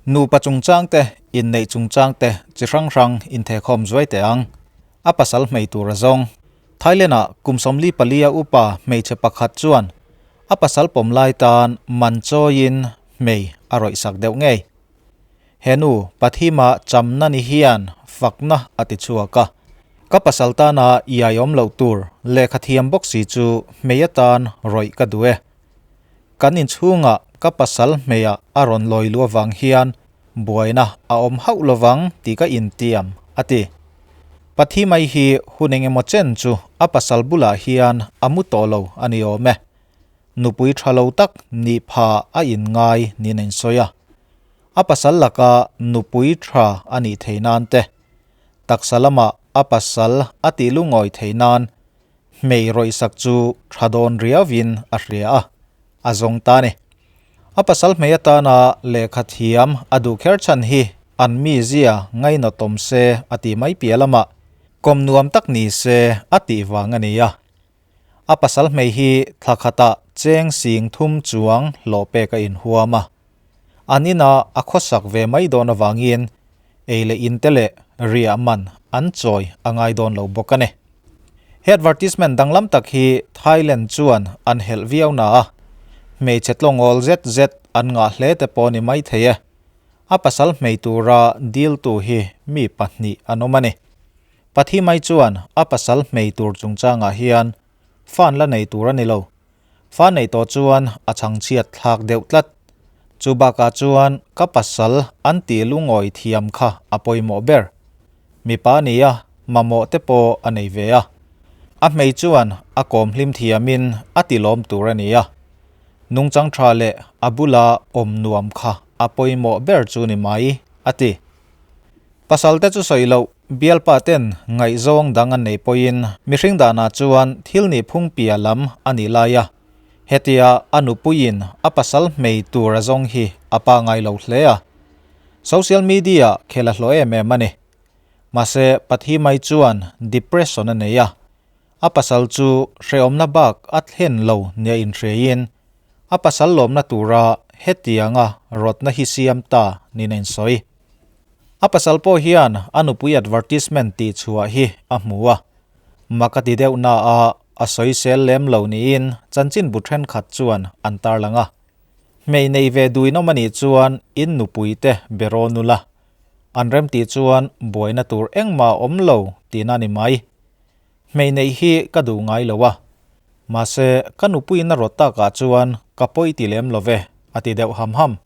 Nupa chungchang te, inneih chungchang te chi hrang hrang inthehkhawm zuai teh ang. A pasal hmei tur a zawng. Thailand-ah kum 44 a upa hmeichhe pakhat chuan a pasal pawm lai tan man chawiin hmei a rawihsak deuh ngei. He nu Pathima chamna ni hian fakna a ti chhuak a, Ka pasal tana iai awm loh tur lehkha thiam bawk si chu hmei atan rawih ka duh e. Kan inchhungah ka pasal hmeiah a rawn lawi luh avang hian buaina a awm hauh lovang tih ka intiam, a ti. Pathimai hi hun engemaw chen chu a pasal bulah hian a mu tawh lo a ni awm e. Nupui tha lo tak nih pha a inngai niin a insawi a. A pasal laka nupui tha a nih thei nan te, taksa lama a pasal a tih lungawi thei nan hmei rawihsak chu tha dawn riauin a hria a, a zawng ta a ni. A pasal hmei atana lehkha thiam a duh kher chhan hi an mizia ngainawtawm se a tih mai piah lamah kawm nuam tak ni se a tih vang a ni a. A pasal hmei hi thla khatah cheng sing thum chuang hlawh pek a inhuam a. An inah a khawsak ve mai dawn avangin ei leh in te leh riah man an chawi a ngai dawn lo bawk a ni. He advertisement danglam tak hi Thailand chuan an helh viau na a, hmeichhe tlawngawl zet zet an ngah hle te pawh ni mai thei e. A pasal hmei tura diltu hi mi pahnih an awm a ni. Pathi mai chuan a pasal hmei tur chungchangah hian fan la nei tur a ni lo. Fa neih tawh chuan a chhangchhiat thlak deuh tlat. Chu bakah chuan ka pasal an tih lungawi thiam kha a pawimawh ber. Mipa nia mamawh te pawh a nei ve a. A hmei chuan a kawm hlim thiamin a ti lawm tur a ni a. Nungchang tha leh a bula awm nuam kha a pawimawh ber chu ni mai, a ti. Pasal te chu sawi loh, bialpa ten ngaihzawng dang an nei pawhin mihring danah chuan thil nih phung pia lam a nih lai a, hetia a nupuiin a pasal hmei tur a zawng hi a pangai lo hle a. Social media khel a hlawh em em a ni. Mahse, Pathi mai chuan depression a nei a, a pasal chu hrehawmna bak a thlen lo nia inhriaiin a pasal lawmna tura hetianga rawtna hi siam ta niin a insawi. A pasal pawh hian a nupui advertisement tih chhuah hi a hmu a, mak a ti deuh na a, a sawisel lem lo niin chanchinbu thenkhat chuan an tarlang a. Hmei nei ve duin awm a nih chuan in nupui te be rawn ula, an rem tih chuan buaina tur engmah a awm lo tihna a ni mai. Hmei neih hi ka duh ngai lo a, mahse ka nupuiin a rawt takah chuan ka pawi ti lem lo ve, a ti deuh ham ham.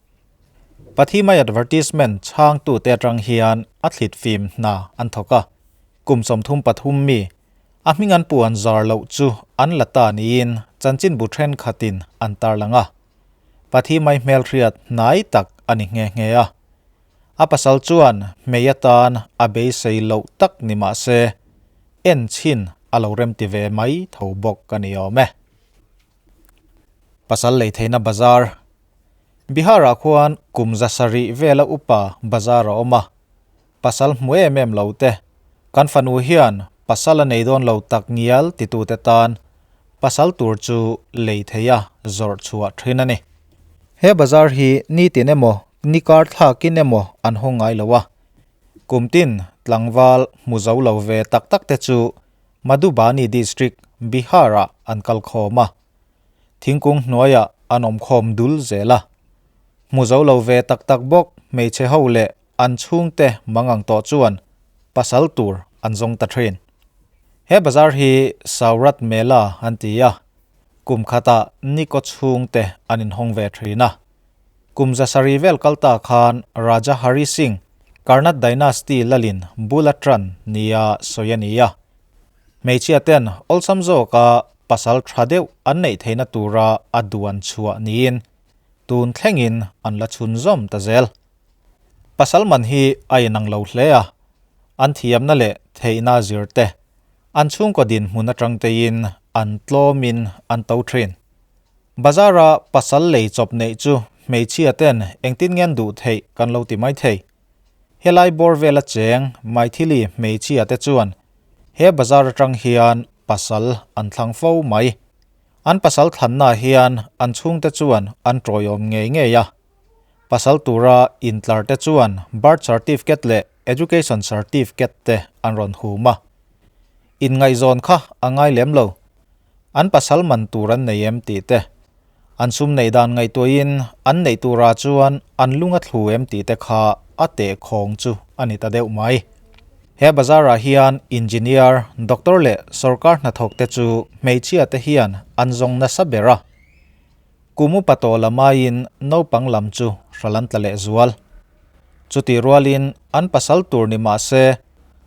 Pathimai advertisement chhangtute atang hian a thlit fim hna an thawk a, kum 33 mi a hming an puan zar loh chu an la ta niin chanchinbu thenkhatin an tarlang a. Pathimai hmelhriat hnai tak a ni nghe nghe a. A pasal chuan hmei atan a beisei loh tak ni mah se, en chhin a lo remti ve mai tho bawk a ni awm e. Pasal lei theihna bazar. Bihar-ah khuan kum 700 vela upa bazar a awm a, pasal hmu em em lo te, kan fanu hian pasal a nei dawn lo tak ngial titute tan pasal tur chu lei theia zawrh chhuah thin a ni. He bazar hi nitin emaw ni kar thlakin emaw an hawng ngai lo a, kum tin tlangval hmu zo lo ve tak tak te chu Madhubani District, Bihar-ah an kal khawm a. Thingkung hnuaiah an awm khawm dul zel a. Hmu zo lo ve tak tak bawk hmeichhe ho leh an chhungte mangang tawh chuan pasal tur an zawng ta thin. He bazar hi Saurat Mela an ti a, kum khatah Niko chhungte an inhawng ve thin a. Kum 700 vel kal ta khan Raja Hari Singh, Karnat Dynasty lalin bul a tan nia sawi a ni a. Hmeichhia ten awlsam zawka pasal tha deuh an neih theihna tura a duan chhuah niin tun thlengin an la chhunzawm ta zel. Pasal man hi a inang lo hle a, an thiamna leh theihna zir te, an chhungkaw dinhmun atang tein an tlawmin an to thin. Bazar-a pasal lei chawp neih chu hmeichhia ten engtin nge an duh theih kan lo ti mai thei. Helai bawr vela cheng Maithili hmeichhia te chuan he bazar atang hian pasal an thlang fo mai. An pasal thlanna hian an chhungte chuan an tawiawm ngei ngei a. Pasal tura intlar te chuan birth certificate leh education certificate te an rawn hum a. Inngaihzawn kha a ngai lem lo. An pasal man tur an nei em tih te, an sum neih dan ngaihtuahin an neih turah chuan an lung a thlu em tih te kha a tehkhawng chu a ni ta deuh mai. He bazar-ah hian engineer, doctor leh sorkar hnathawk te chu hmeichhia te hian an zawng nasa ber a. Kum upa tawh lam aiin naupang lam chu hral an tla leh zual. Chutih rualin an pasal tur ni mah se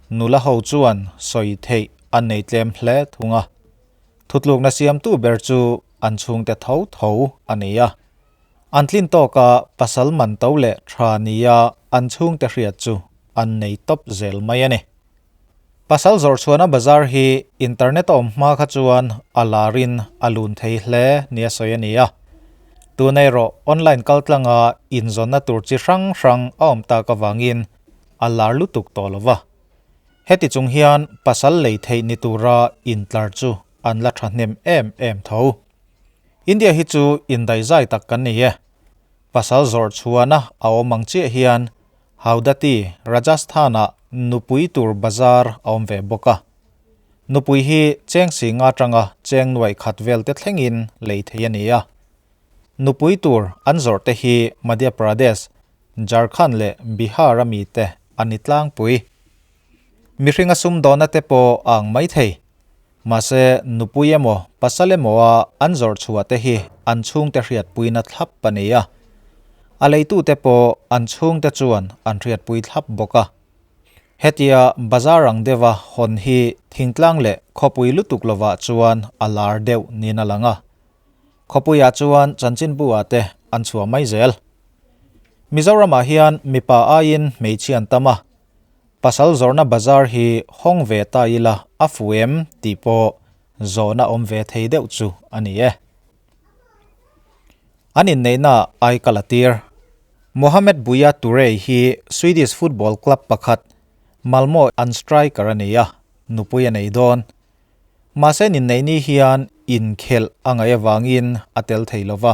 nula ho chuan sawi theih an nei tlem hle thung a. Thutlukna siamtu ber chu an chhungte tho tho a ni a. An tlin tawka pasal man to leh tha nia an chhungte hriat chu an nei tawp zel mai a ni. Pasal zawrh chhuahna bazar hi internet a awm hma kha chuan a larin a lun thei hle nia sawi a ni a. Tun erawh online kaltlanga inzawnna tur chi hrang hrang a awm tak avangin a lar lutuk tawh lo va. Heti chung hian pasal lei theih ni tura intlar chu an la thahnem em em tho. India hi chu indaihzai tak kan ni e. Pasal zawrh chhuahna a awm ang chiah hian Haudati, Rajasthan-ah nupui tur bazar a awm ve bawk a. Nupui hi cheng singa atanga cheng nuaih khat vel te thlengin lei thei a ni a. Nupui tur an zawrh te hi Madhya Pradesh, Jharkhand leh Bihar-a mite an ni tlangpui. Mihringa sumdawnna te pawh a ang maithei. Mahse, nupui emaw, pasal emaw a an zawrh chhuah te hi an chhungte hriatpuina thlap a ni a. A leitute pawh an chhungte chuan an hriatpui thlap bawk a. Hetia bazar ang deuha hawn hi thingtlang leh khawpui lutuk lovah chuan a lar deuh niin a lang a. Khawpuiah chuan chanchinbu-ah te an chhuah mai zel. Mizoramah hian mipa aiin hmeichhia an tam a. Pasal zawrhna bazar hi hawng ve ta ila a fu em tih pawh zawhna awm ve thei deuh chu a ni e. An inneihna ai kal a tir. Mohamed Buya Toure hi Swedish football club pakhat Malmo an striker a ni a, nupui a nei dawn. Mahse an inneih ni hian inkhelh a ngaih avangin a tel thei lova.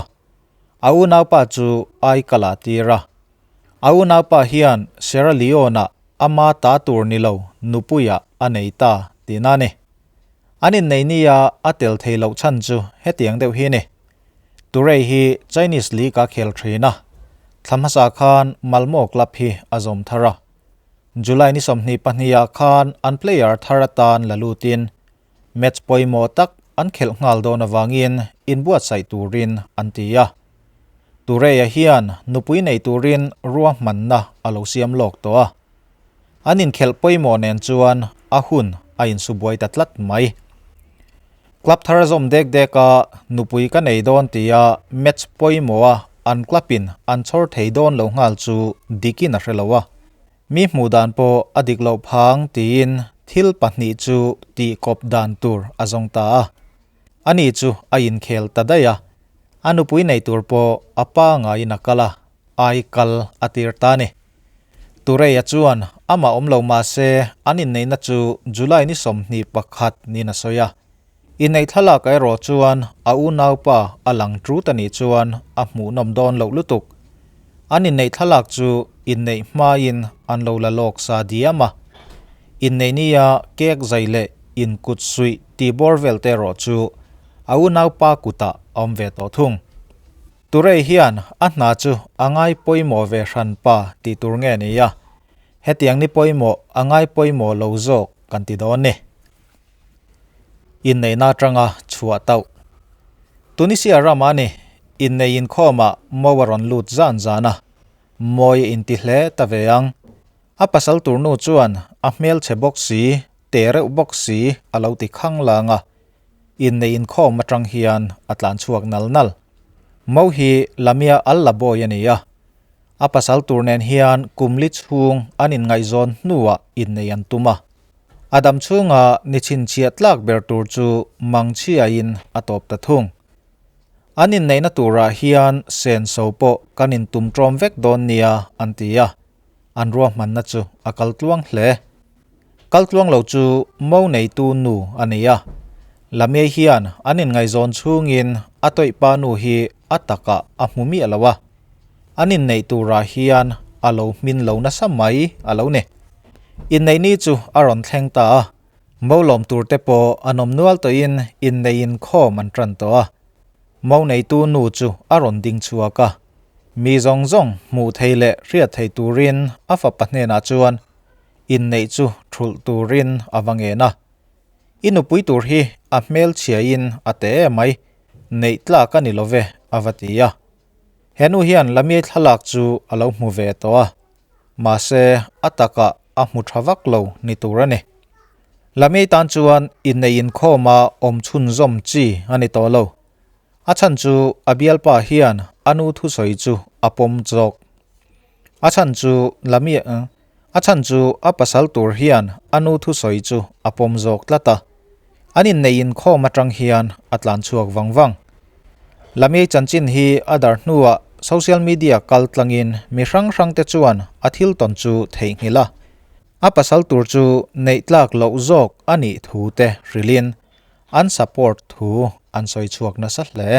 A unaupa chu ai kal a tir a. A unaupa hian Sierra Leone-ah ama ta tur ni lo nupuiah a nei ta tihna a ni. An innei nia a tel thei loh chhan chu hetiang deuh hi a ni. Toure hi Chinese League a khel thin a, thla hmasa khan Malmo club hi a zawm thar a. July ni 22 ah khan an player thar atan la lutin match pawimawh tak an khelh nghal dawn avangin inbuatsaih turin an ti a. Toure-a hian nupui nei turin ruahmanna a lo siam lawk tawh a. An inkhelh pawimawh nen chuan a hun a insubuai ta tlat mai. Club thar a zawm dek dek a, nupui ka nei dawn tia match pawimawha an club-in an chhawr thei dawn lo nghal chu dikin a hre lo a. Mi hmuh dan pawh a dik loh phang tiin thil pahnih chu tih kawp dan tur a zawng ta a. Ani chu a inkhel ta daih a, a nupui nei tur pawh a pa ngaiin a kal a, ai kal a tir ta a ni. Tureia chuan amah awm lo mah se an inneihna chu July ni 21 niin a sawi a. Inneih thlalakah erawh chuan a unaupa a lang ṭut a nih chuan a hmuhnawm dawn loh lutuk. An inneih thlalak chu inneih hmain an lo la lawk sa diam a. Inneih nia cake zai leh inkut suih tih bawr vel te erawh chu a unaupa kutah a awm ve tawh thung. Turei hian a hna chu a ngai pawimawh ve hran pa tih tur nge ni a, hetiang ni pawimawh a ngai pawimawh lo zawk kan ti dawn ni. Inneihna atanga chhuah tauh. Tunisia rama ni innei inkhawmah mo a rawn lut zan zan a, mawi a inti hle ta ve ang. A pasal turnu chuan a hmelchhe bawk si, te reuh bawk si a lo ti khang lang a, inneih inkhawm atang hian a tlan chhuak nal nal. Mo hi Lamia Allaboy a ni a, a pasal tur nen hian kum li chhung an inngaihzawn hnuah inneih an tum a. A dam chhunga ni chhinchhiah tlak ber tur chu mangchhiain a tawp ta thung. An inneihna turah hian senso pawh kan intum ṭawm vek dawn nia an ti a. An ruahmanna chu a kal tluang hle. Kal tluang lo chu mo neitu nu a ni a. Lamei hian an inngaihzawn chhungin a tawihpa nu hi a takah a hmu miah lo a. An inneih turah hian a lo hmin lo nasa mai a lo ni. Inneih ni chu a rawn thleng ta a, mo lawm tur te pawh an awm nual tawhin inneih inkhawm an tan tawh a. Mo neitu nu chu a rawn ding chhuak a, mi zawng zawng hmuh thei leh hriat thei turin a fapa hnenah chuan inneih chu thulh turin a va ngen a. I nupui tur hi a hmelchhiain a te em mai, neih tlak a ni lo ve a va ti a. He nu hian Lamiai thlalak chu a lo hmu ve tawh a, mahse a takah a hmu tha vak lo ni tur a ni. Lamiai tan chuan inneih inkhawma awm chhunzawm chi a ni tawh lo. A chhan chu a bialpa hian a nu thusawi chu a pawm zawk. A chhan chu Lamiai a chhan chu a pasal tur hian a nu thusawi chu a pawm zawk tlat a. An inneih inkhawm atang hian a tlan chhuak vang vang. Lamiai chanchin hi a dar hnuah social media kal tlangin mi hrang hrangte chuan a thil tawn chu theihnghilh a. A pasal tur chu neih tlak loh zawk a nih thu te hrilhin an support thu an sawi chhuak nasa hle.